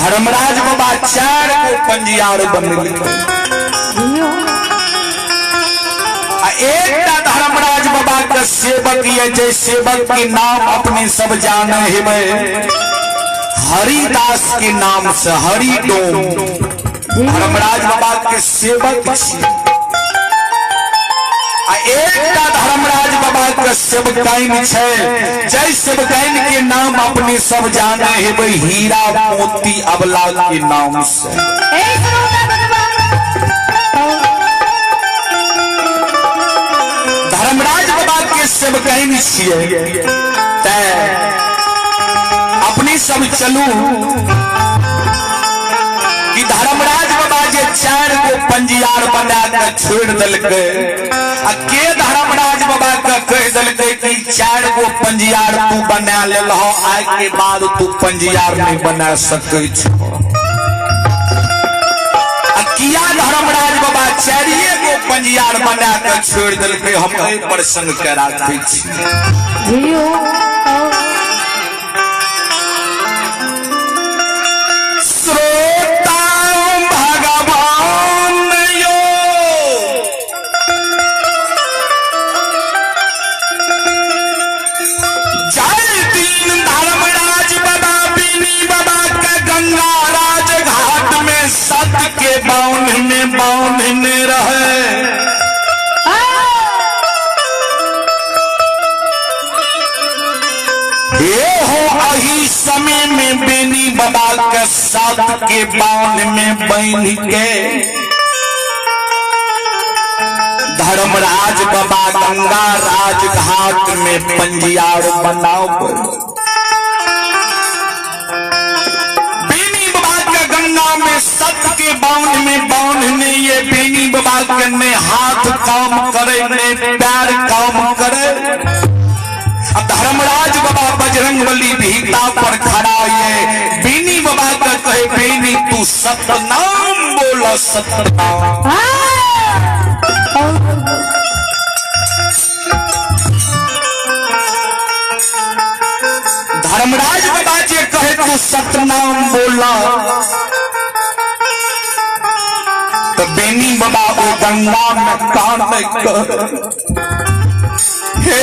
धर्मराज बाबा 4 गो पंजियार बनेलकै। आ एकटा धर्मराज बाबा के सेवक ये जे सेवक के नाम अपने सब जाने हेबै, हरिदास के नाम से हरिडोम धर्मराज बाबा के सेवक छी। आ एकटा धर्मराज बाबा के सेवकाइन छै, जय सेवकाइन के नाम अपने सब जाने हेबै, हीरा मोती अबला के नाम से। धर्मराज बाबा के सेवकाइन छियै, तैं अपने सब चलू कि धर्मराज बाबा जे 4 गो पंजियार बना के छोड़ देलकै, आ के धर्मराज बाबा के कह देलकै कि 4 गो पंजियार तू बना लेलह, आइ के बाद तू पंजियार नहीं बना सकै छह। आ किया धर्मराज बाबा 4 गो पंजियार बना के छोड़ देलकै, हम एहि प्रसंग के राखै छी। श्रोता भगवान यो जय दिन धर्मराज बाबा बिनी बाबा के गंगा राज घाट में सत के बांधने बांधने रहे। ये हो अही समय में बेनी बाबा के साथ के बांध में बन के धर्मराज बाबा गंगा राज घाट में पंजियार बनाओ। बेनी बाबा के गंगा में सत के बांध में बांधने ये बेनी बाबा के ने हाथ काम करे ने पैर काम करे। अब धर्मराज बाबा बजरंगबली भीता पर खड़ा ये बेनी बाबा का कहे बेनी तू सतनाम बोला सतनाम। धर्मराज बाबा जी कहे तू सतनाम बोला, तो बेनी बाबा वो गंगा में कान कर हे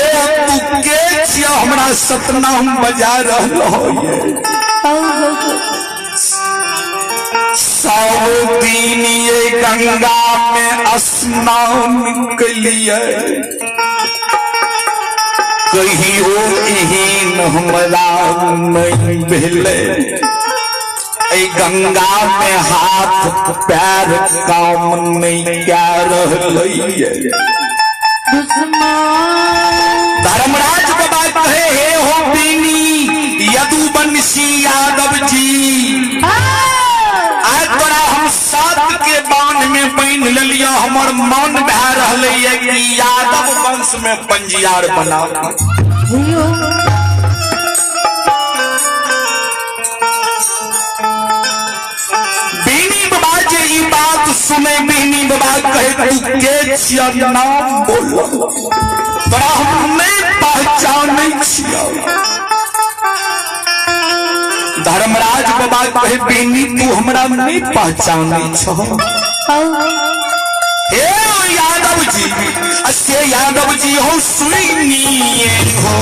तू के छिया हमरा सतनाम बजा रहलो ये। 100 दिन ये गंगा में स्नान के लिए कहियो एहन हमरा नहीं भेलै, गंगा में हाथ पैर काम नहीं कए रहलै। धर्मराज बाबा कहे हे हो बेनी यदुवंशी यादव जी, आज तोरा हम 7 के बांध में बांध लेलियो, हमर मन भए रहलै ये कि यादव वंश में पंजियार बनाओ। बेनी बाबा जे ई बात सुने बेनी बाबा कहे तू के छिया नाम बोलो, तोरा हम नहीं पहचानै छियौ। धर्मराज बाबा कहे बेनी तू हमरा नहीं पहचानै छह। हे यादव जी, से यादव जी हो सुनिए हो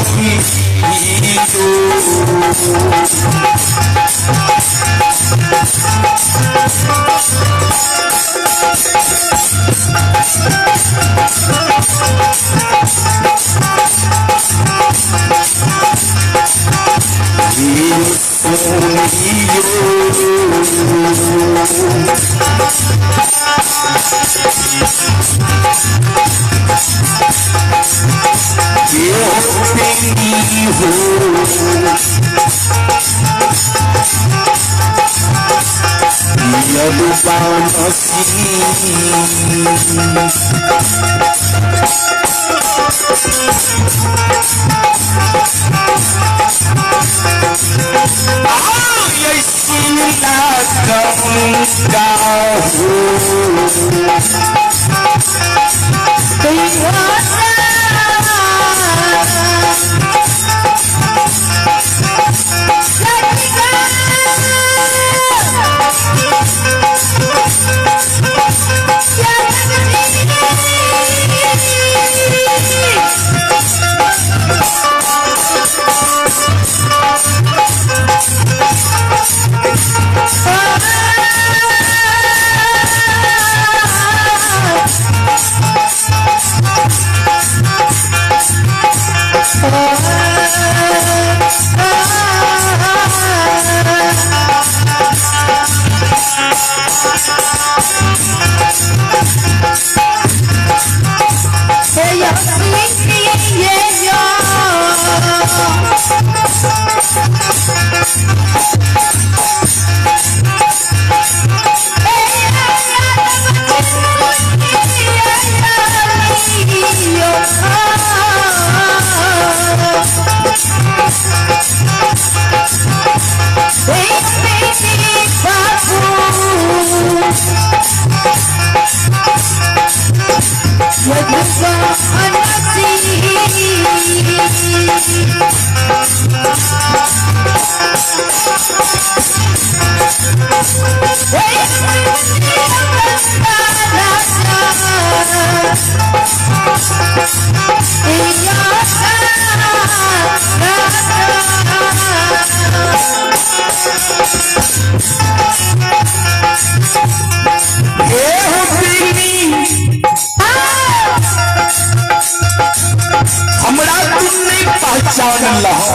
हमरा तुम नहीं पहचान लहो।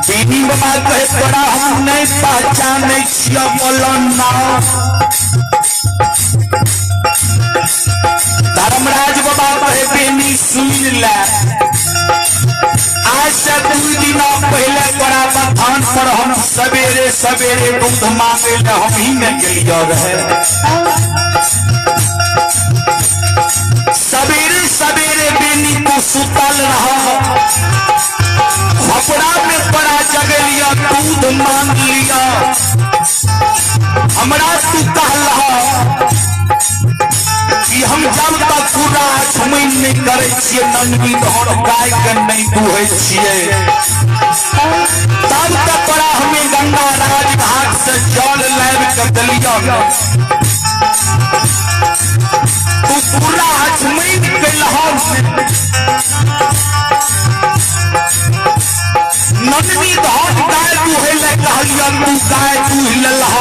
बीनी बाबा कहे तोरा हम नहीं पहचाने छियो, बोलो ना। धर्मराज बाबा कहे बीनी सुन ले, आज से 2 दिन पहले तोरा बथान पर हम सवेरे सवेरे दूध मांगे ले हम ही में गेलियो रहे। सवेरे सवेरे बेनी तू सुतल रहा, खपड़ा में पड़ा जग लिया, दूध मांग लिया, हमरा तू कहला कि हम जब तक पूरा झमीन नहीं करे छियै, नन्ही धर गाय के नहीं दुहै छियै, तब तक तोरा हमें गंगा राजघाट से जल लाबि के देलियौ। तू पूरा अजमैन केलहौ, नन्ही धन गाय दुहै ले कहलियौ, तू गाय दुहि लेलह,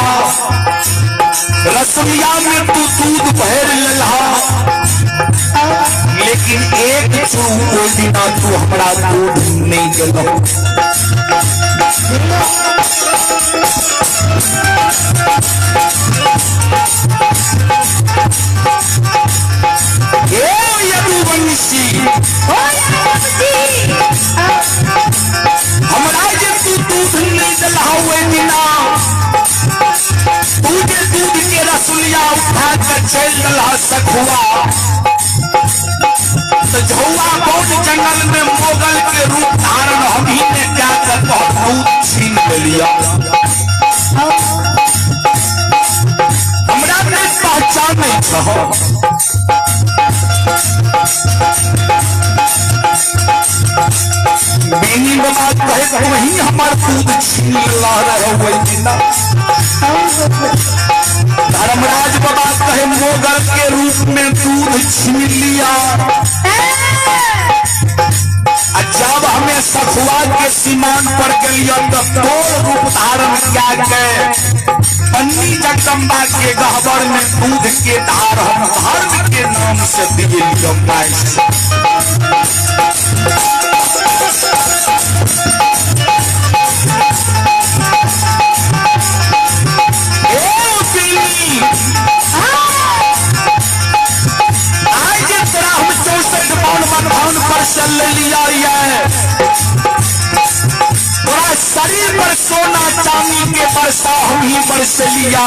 रसमिया में तू दूध भर लेलह, लेकिन एक चूर ओहि दिना तू हमरा दूध नहीं देलहु। ए यदुवंशी, हमरा जे तू दूध नहीं देलहु ओहि दिना, तू जे दूध के रसुलिया उठा के चलि देलह सखुआ, तो झौआ बहुत जंगल में मोगल के रूप धारण हम ही ने क्या कर तोहर दूध छीन लिया। हमरा नहीं पहचानै छह। बेनी बाबा कहे वही हमार दूध छीन ला रहे ओहि दिना। धर्मराज बाबा कहे मोगल के रूप में दूध छीन लिया। जब हमें सखुआ के सीमान पर गलियो तो तोर रूप धारण क्या के पन्नी जगदम्बा के गहबर में दूध के धार हम धर्म के नाम से दिए लियो। आज तोरा हम 64 पौन मनभान पर चल लिया, तोरा शरीर पर सोना चांदी के वर्षा हम ही बरस लिया।